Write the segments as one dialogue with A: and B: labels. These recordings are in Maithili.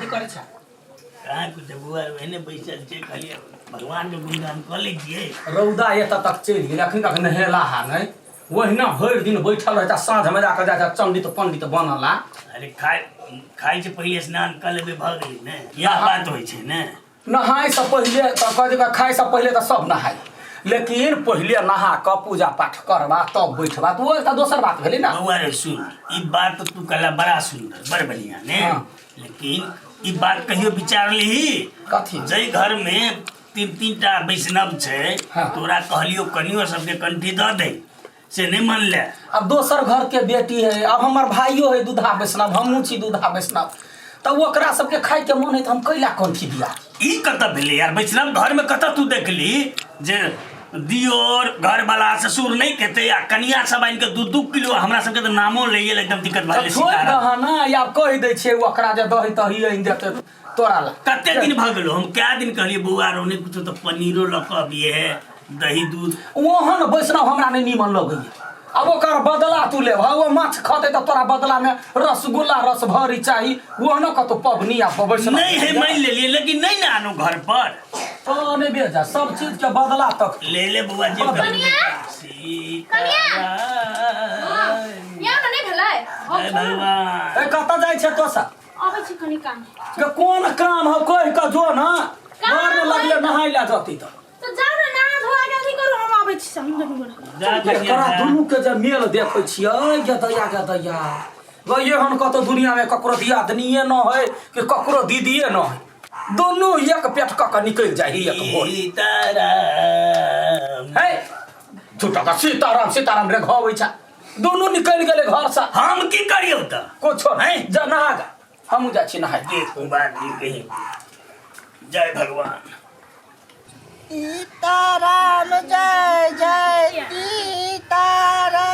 A: कथी करै छै?
B: कहाँ कुछ बौआ, एहने बैसल छै। कहलियै भगवानके गुणगान कऽ लै छियै।
A: रौदा एतऽ तक चलि गेल, अखन तक नहेला हा नहि। ओहिना भरि दिन बैठल रहै छै, साँझमे जाकऽ जाइ छै चण्डित पंडित बनला।
B: अरे, खाइ खाइ छै पहिले स्नान कऽ लेबै, भऽ गेलै ने। इएह बात होइ छै ने।
A: नहाय से पहिले तऽ कहै छै, खाइ से पहिले तऽ सब नहाय, लेकिन पहिले नहा कऽ पूजा पाठ करबा तब बैठबा, तऽ ओ एकटा दोसर बात भेलै ने।
B: बौआ रे, सुन, ई बात तऽ तू कहला बड़ा सुन्दर, बड़ बढ़िया ने।
A: हाँ।
B: लेकिन ई बात कहियो विचार लिही?
A: कथी?
B: जाहि घर में तीन तीन टा वैष्णव छै।
A: हाँ।
B: तोरा कहलियो कनियो सबके कंठी दऽ दे, से नहि मानले।
A: अब दोसर घर के बेटी है, अब हमर भाइयो है दूधा वैष्णव, हमहूँ छी दूधा वैष्णव, तऽ ओकरा सबके खायके मन है तऽ हम कैला कंठी दिया?
B: ई कतऽ भेलै यार? वैष्णव घर में कतऽ तू देखली जे दियोर घरवाला ससुर नहि खेतै आ कनिया सब आनि कऽ 2-2 किलो? हमरा सबके तऽ नामो लैए लए एकदम दिक्कत भऽ
A: तऽ
B: गेलै।
A: छोड़ि
B: सीताराम।
A: दह ने, या कहि दै छियै ओकरा जे दही तही आनि देतै तोरा ला।
B: कते दिन भऽ गेलो, हम कए दिन कहलियै बौआ रो, नहि कुछो तऽ पनीरो लऽ कऽ अबिहे, दही दूध।
A: ओहन वैष्णव हमरा नहि नीमन लगैए। आब ओकर बदला तू लेबह, ओ माछ खतै तऽ तोरा बदलामे रसगुल्ला रस भरी चाही। ओहनो कतौ पबनी आ वैष्णव?
B: नहि है, मानि लेलियै, लेकिन नहि ने आनो घर पर।
A: तो नहि बेजा, सब चीज के बदला तक
B: ले ले बौआ जे
A: बदला।
B: कनिया।
C: कनिया! या ने नहि भेलै?
B: जय भगवान।
A: ए, कतऽ जाइ छै तो सब?
C: अबै छी, कनि काम।
A: के कोन काम हौ? कहि कऽ जो ने।
C: काम
A: घर मे लगले नहाय लए जती तऽ।
C: तऽ जाउ ने, नहा धोआ के अथी करू, हम अबै छी हम दुनू गोरा।
B: जा कनिया,
A: एकरा
B: जा।
A: दुनू के जे मेल देखै छियै, गे दैया गे दैया गो, एहन कतौ दुनिया मे ककरो दियादनिये न है कि ककरो दीदिये न है। दुनू एक पेट कऽ कऽ निकलि जाइ है एक भोर।
B: सीताराम।
A: है झूठा का सीताराम सीताराम रे घबै छै। दुनू निकलि गेलै घरसँ।
B: हम की करियौ तऽ?
A: कुछो
B: हैं?
A: जा नहा गा, हमहूँ जाइ छी नहाय।
B: देखू बात कहीं। जय भगवान।
D: सीताराम जय जय सीताराम।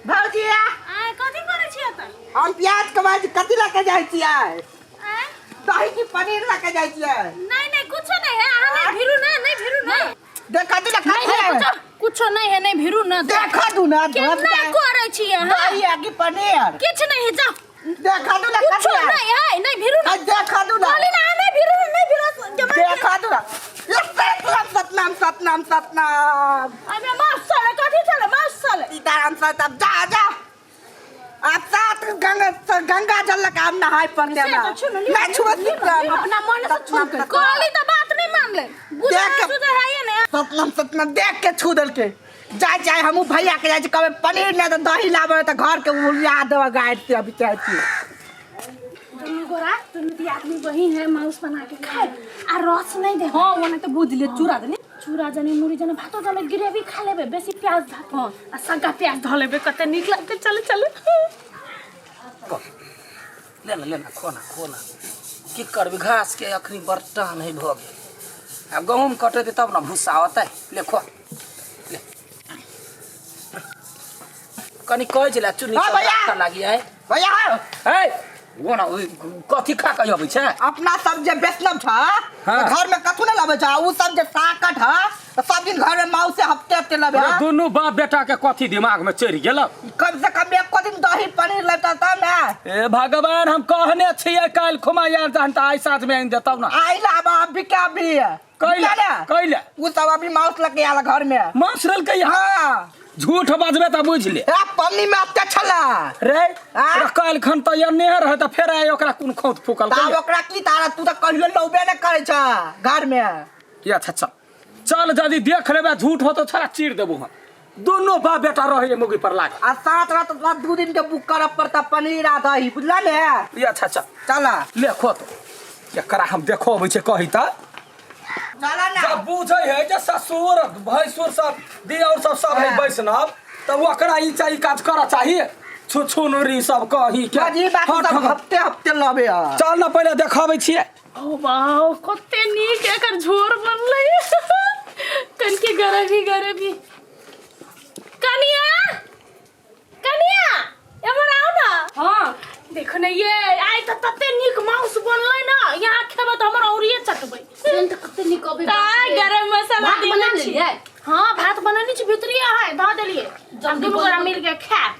D: भौजी!
C: आय, कथी करै छी एतऽ?
D: हम प्याज के बाज कथी लऽ के जाइ छियै?
C: आय?
D: दही की पनीर लऽ के जाइ छियै?
C: नहीं नहीं, कुछो नहीं है। अहाँ नहीं भिरू ना, नहीं भिरू ना।
D: देख कथी लऽ
C: नहीं
D: कथी
C: है, कुछो कुछो नहीं है, नहीं भिरू ना।
D: देखा दू ना।
C: केना करै छी अहाँ?
D: दही आ की पनीर?
C: किछु नहीं है, जाओ।
D: देखा दू ना।
C: कुछो
D: कथी है?
C: नहीं है, नहीं भिरू ना।
D: देखा दू ना।
C: कहली ना, अहाँ नहीं भिरू ना, नहीं भिरू जमा।
D: देखा दू ना। ये सतनाम सतनाम सतनाम सतनाम।
C: अबे मास साले, कथी छले मास साले?
D: सीताराम सतनाम। जा जा, आप सात गंगा गंगा जल लगा हम नहाय पड़ते
C: से
D: ना।
C: तो छू ना,
D: मैं छुआ सीताराम।
C: अपना मन से छू के कहली तो बात नहीं मानले। बुझा
D: देख।
C: सुझा है ने।
D: सतनाम सतनाम। देख के छू दल के जाय जाय। हमू भैया के जाय छी, कभी पनीर नहीं तो दही लाबे तो घर के उलिया देबे गाय से। अभी चाहे छी।
C: दुनू गोरा, दुनू दियादनी बहिन है, मांस बना के खाए आ रस नहीं दे।
E: हाँ, ओने तो बुझ ले, चूरा देने।
C: चूड़ा जने, मुड़ी जने, भातो जने, ग्रेवी खा लेबे, बेसी प्याज धऽ हाँ आ सग्गा प्याज धऽ लेबे, कते नीक लगतै। चलू चलू।
A: ले ना, ले ना, खो ना, खो ना। की करबी, घास के अखनी बड़ टान है भऽ गेल। आब गहूम कटेतै तब ने भूसा होतै। ले खो, ले। कनि कहै छलै चुन्नी
D: हाँ,
A: सब
D: भैया।
A: राखऽ लागी है।
D: भैया हौ।
A: है वो ना, ओइ कथी खा कऽ अबै छै?
D: अपना सब जे वैष्णव छ
A: हाँ।
D: तऽ घर में कथू नहीं लबै छ। उ सब जे साकट ह तऽ सब दिन घर में माउस से हफ्ते हफ्ते लबै
A: रे, दुनू बाप बेटा के कथी दिमाग में चढ़ि गेल?
D: कम से कम एको दिन दही पनीर लेता तब ने।
A: ए भगवान, हम कहने छियै काल्हि खुमा यार, जहन तऽ आइ साँझ में आनि देतौ ना।
D: आई लाबा अभी के अभी।
A: कैला? कैला?
D: उ सब अभी माउस लके आयल घर में।
A: मांस लेलकै?
D: हाँ।
A: झूठ बजबे तऽ बुझि ले।
D: ए, पन्नी में अते छला।
A: रे।
D: आँ?
A: रे, काल्हि खन तऽ एन्ने रहै तऽ फेर आइ ओकरा कोन खौत फूकल?
D: तब ओकरा की तारा? तू तऽ कहियो लौबे ने करै छ घर में।
A: अच्छा चल चल, यदि देख लेबै झूठ होतो, छोरा चीर देबो हम। दुनू बाप बेटा रहे मुगी पर लागल।
D: आ सात रात तोरा 2 दिन के बुक करऽ पड़ता पनीर आ दही, बुझला ने?
A: ये अच्छा चल।
D: चल।
A: ले खो तो। एकरा हम देखो अबै छै कही तऽ।
D: चल ना।
A: जब बुझै है जे ससुर भैंसुर सब दियौर सब सब है
D: हाँ।
A: वैष्णव, तऽ ओकरा ई चाही काज करऽ चाही छुछुनरी सब कही के।
D: जी बात
A: हट,
D: सब
A: हट।
D: हफ्ते हफ्ते लबे है।
A: चल ने, पहिले देखाबै छियै।
C: ओ वाह, कते नीक एकर झोर बनलै, कनके गरबी गरबी। कनिया, कनिया, एम्हर आउ ना।
E: हाँ।
C: देखो ने ये, आइ तऽ तते नीक माउस बनलै ना, यहाँ खेबै तऽ हमर औरिये चटबै।
E: सेंट कते नीक अबै।
C: तऽ गरम मसाला
E: भात
C: देने
E: बना
C: छी।
E: लेलियै?
C: हाँ, भात बनेने छी, भीतरिये है, धऽ देलियै।
E: जल्दी
C: दुनू गोरा
E: बनबै।
C: मिल के खायब।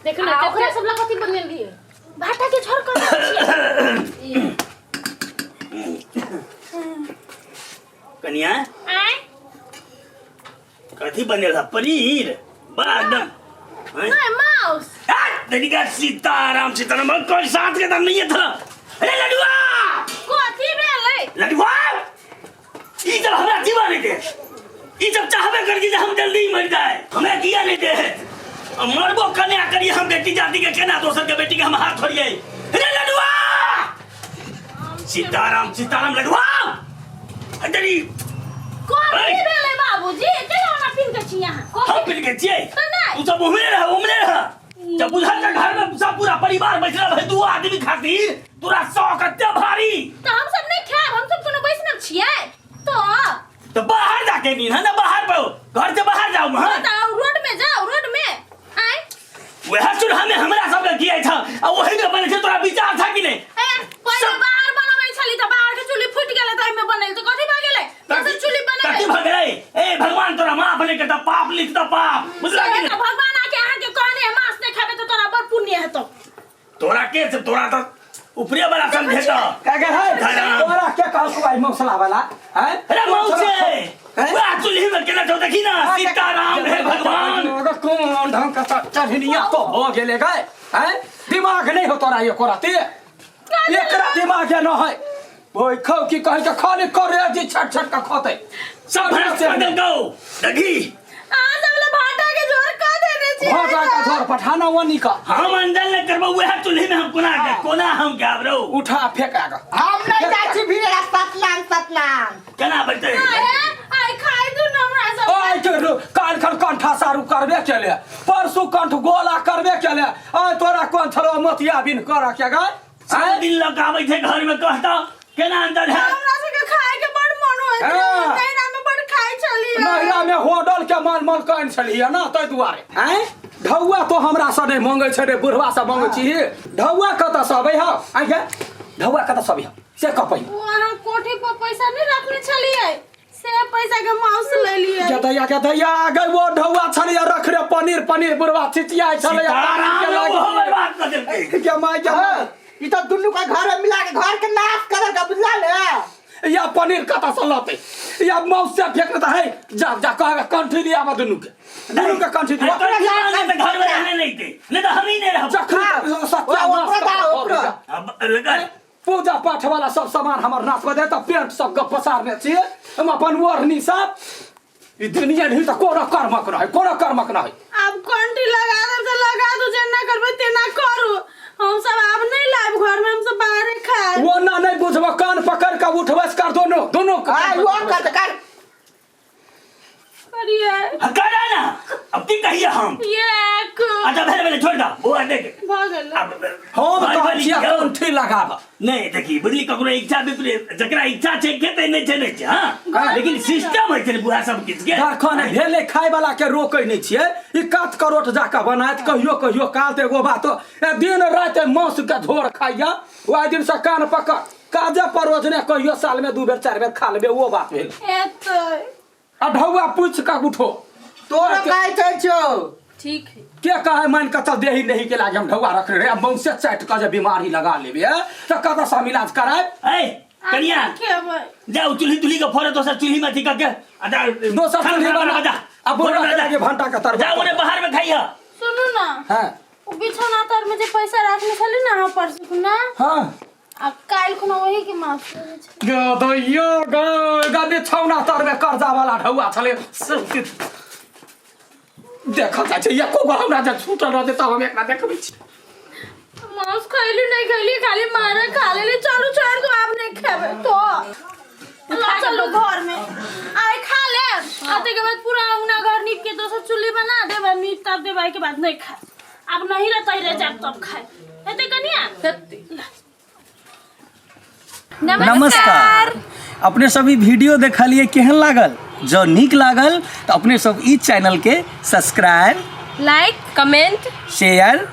C: देखो ने
E: आ ओकरा
C: कते
E: सब ला कथी बनेलियै?
C: भाटा के झोर कर छियै।
B: कनिया
C: आय
B: कथी बनेल है पनीर बड़ा एकदम हैं?
C: नहीं माउस
B: आ, तनिका सीताराम सीताराम कोई साथ के दम नहीं है थला अरे लडुआ
C: कथी भेलै
B: लडुआ ई जब हमरा जीवा नहीं दे ई जब चाहबे कर कि जे हम जल्दी ही मर जाए हमरा किया नहीं दे और मरबो कन्या करिए हम बेटी जाति के केना दोसर के बेटी के हम हाथ छोड़िए अरे लडुआ सीताराम सीताराम लडुआ अरे
C: कथी भेलै बाबूजी केना ओना पिन के छी अहाँ
B: हम
C: कथी
B: पिन के छियै
C: तऽ नहि।
B: तू सब उमरे रह उमरे रह जब बुझल जे घर में सब पूरा परिवार बैठल है दू आदमी खातिर तोरा शौक कते भारी
C: तऽ हम सब नहि खायब हम सब कोनो वैष्णव छियै तो
B: तो बाहर जाके नींद है ना बाहर पर घर से बाहर जाओ हां
C: बताओ रोड में जाओ रोड में आय
B: वह चूल्हा में हमरा सब के किया था आ वही में बने छै तोरा विचार था कि नहीं
C: ए पहिले बाहर बनबै छली तऽ बाहर के चूल्ही फूटि गेलै तऽ एहिमे बनैल तऽ कथी भऽ गेलै दोसर चूल्ही
B: कथी
C: बनेबै
B: भऽ गेलै ए भगवान तोरा माफ नहि करता पाप लिखता पाप बुझला कि
C: से
B: नहीं
C: तऽ भगवान आके अहाँके कहने है मांस नहि खेबै तऽ तोरा बड़ पुण्य हेतौ
B: तोरा के से तोरा तो ऊपरे वाला समझे तो
A: क्या कह है
B: धराम।
A: तोरा के कहलको आई मौसला वाला हैं
B: अरे मौसे
A: हैं?
B: वह चूल्ही में केना छौ देखी ना सीताराम हे भगवान
A: अगर कोन ढंग का चढ़निया तो हो गेले गए हैं दिमाग नहीं हो तोरा एको रति एकरा दिमाग न है ओइ खौ की कहै छै खाली करे जी छट छट के खतै
B: सब भरत कर देलकौ देखी
C: अहाँ सब लए भाटा के झोर कऽ देने छी
A: भाटा के झोर पठाना ओनी का
B: हम अंदर न करबौ वएह चूल्ही में हम कोना के कोना हम गाब रौ
A: उठा फेंका के
D: हम नहीं जाइ छी भीड़ सतनाम सतनाम
B: केना बैठे
C: आइ खाइ दू न हमरा सब
A: आइ के काल खन कंठा सारू करबे केले परसू कंठ गोला करबे केले आइ तोरा कोन छलो मोतिया बिन कर के गए
B: सब दिन लग आबै छै घर में कहता केना अंदर है
C: हमरा सबके खाय के बड़ मन होइत रहे
A: हाँ।
C: नैहरा में बड़ खाइ छलियै
A: नैहरा में होडल के मन मन कहन छलियै ना ताहि दुआरे आँय ढौआ तो हमरा से नहि मंगै छै रे बुढ़वा से मंगै छी ढौआ कतऽ से अबै हौ आँय गे ढौआ कतऽ से अबै हौ से कह पहिले
C: ओ अहाँ कोठी पर पैसा नहि रखने छलियै से पैसा के मांस ले लियै
A: के दैया के दैया गई वो ढौआ छलियै रख रे पनीर पनीर बुढ़वा चिचियाइ छलैया
B: सीताराम ओहो बर्बाद कऽ देलकै
A: के माय के
D: हाँ, ई तो दुनू के घर में मिला के घर के नाश कर देलकै बुझला ने
A: या पनीर कतऽ से लतै या मौस से फेंक तऽ है जा जा कहबै कंठी लिया आबऽ दुनू के दुनू के कंठी दिया
B: तोरा के तऽ घर में रहने नहीं दे नहीं तऽ हम ही नहीं रहब
A: जखन सत्यानाश
D: ओकरा दा, ओकरा।
B: अब लगा
A: पूजा पाठ वाला सब सामान हमर नाश कऽ दे तऽ पेंट सब के पसारने छियै हम अपन ओढ़नी सब ई दुनिया नहीं तऽ कोनो कर्मक रहै कोनो कर्मक रहै
C: आब कंटी लगा देब तऽ लगा दू जेना करबै तेना करू हम सब आब नहि लायब घर में हम सब बाहरे खायब
A: वो ना नहीं बुझबो कान पकड़ के उठबस कर दोनों दोनों के
D: हाँ यो कर दे, कर
C: करिए
B: हाँ, करा ना अब की कहिए हम
C: एक
B: अच्छा भेले भेले छोड़ दा बौआ देख
C: भऽ गेल
B: अब
A: हम
B: भाई
A: कहै
B: बलि
A: छियै
B: यौ।
A: कंठी लगाब
B: नहीं देखी बुझली ककरो इच्छा विपरीत जकरा इच्छा छै खेतै नहि छै नहि छै हाँ लेकिन सिस्टम होइ छै ने बुढ़ा सब किछु के
A: जखन भेलै खाय वाला के रोकै नहि छियै ई कात करोट जाके बनायत कहियो कहियो काल तऽ एगो बात ए दिन राति मांस के झोर खाइया ओहि दिन से कान पकड़ काजे परोजने कहियो साल में दू बेर चारि बेर खा लेबै ओ बात भेल
C: एतै
A: आ ढौआ पूछि कऽ उठो
D: तोरा कहै छै छौ
C: ठीक है
A: के कहे मान कऽ चल देही नहीं के लागे हम ढौआ रखने रहे मौसे चाटि कऽ जे बीमारी लगा लेबे तऽ कतऽ से हम इलाज करायब
B: ऐ कनिया
C: खेबै
B: जाउ चूल्ही तुल्ही के फोड़े दोसर चूल्ही में अथी कऽ के आ जा
A: दोसर
B: खाना
A: चूल्ही
B: बना
A: बना
B: जा
A: आ बुढ़वा
B: बना
A: के
B: जा।
A: लागे भंटा के तरबा
B: जा ओने बाहर में खाइह
C: सुनू ना
A: हाँ
C: ओ बिछौना तर में जे पैसा राखने छली ना अहाँ परसू ना
A: हाँ
C: आ काल्हि खुना वही के माफ करै छै
A: गदैयो गदे छौना तरमे कर्जा वाला ढौआ छलै देखल जाइ छै एको गो हमरा जे छूटल रहतै तब हम एकरा देखबै छी
C: मांस खैली नहीं खैली खाली मारे खा लेली चलू छोड़ दो आब नहीं खेबे तो ला चलू घर में आइ खा ले आ के बाद पूरा अंगना घर नीप के दोसर चुल्ही बना देब आ नीप ताप देब के बाद नहीं खाए आब नहीं रहते रह जाब तब खाए हेतै कनिया
E: हेतै।
C: ला।
F: नमस्कार अपने सब ई वीडियो देखलिए केहन लागल जँ नीक लागल तऽ अपने सब ई चैनलके सब्सक्राइब
E: लाइक कमेंट
F: शेयर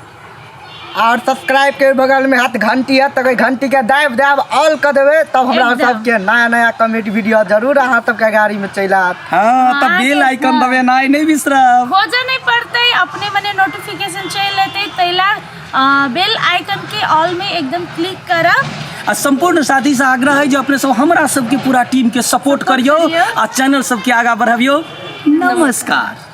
D: और सब्सक्राइब के बगल में हाथ घंटी है तो घंटी के दाबि दाबि ऑल कर देबै तब हमरा
C: एकदम।
D: सबके नया नया कॉमेडी वीडियो जरूर अहाँ सबके गाड़ी में चलि आयत
F: हाँ तऽ बेल आइकन दबेनाइ नहि बिसरब
C: खोजऽ नहीं पड़तै। लगतै, अपने मने नोटिफिकेशन चलि एतै, ताहि ला बेल आइकन के ऑल में एकदम क्लिक करब।
F: आ संपूर्ण साथी से आग्रह है जे अपने सब हमरा सबके पूरा टीम के सपोर्ट करियो आ चैनल सबके आगा बढ़ाबियो। नमस्कार।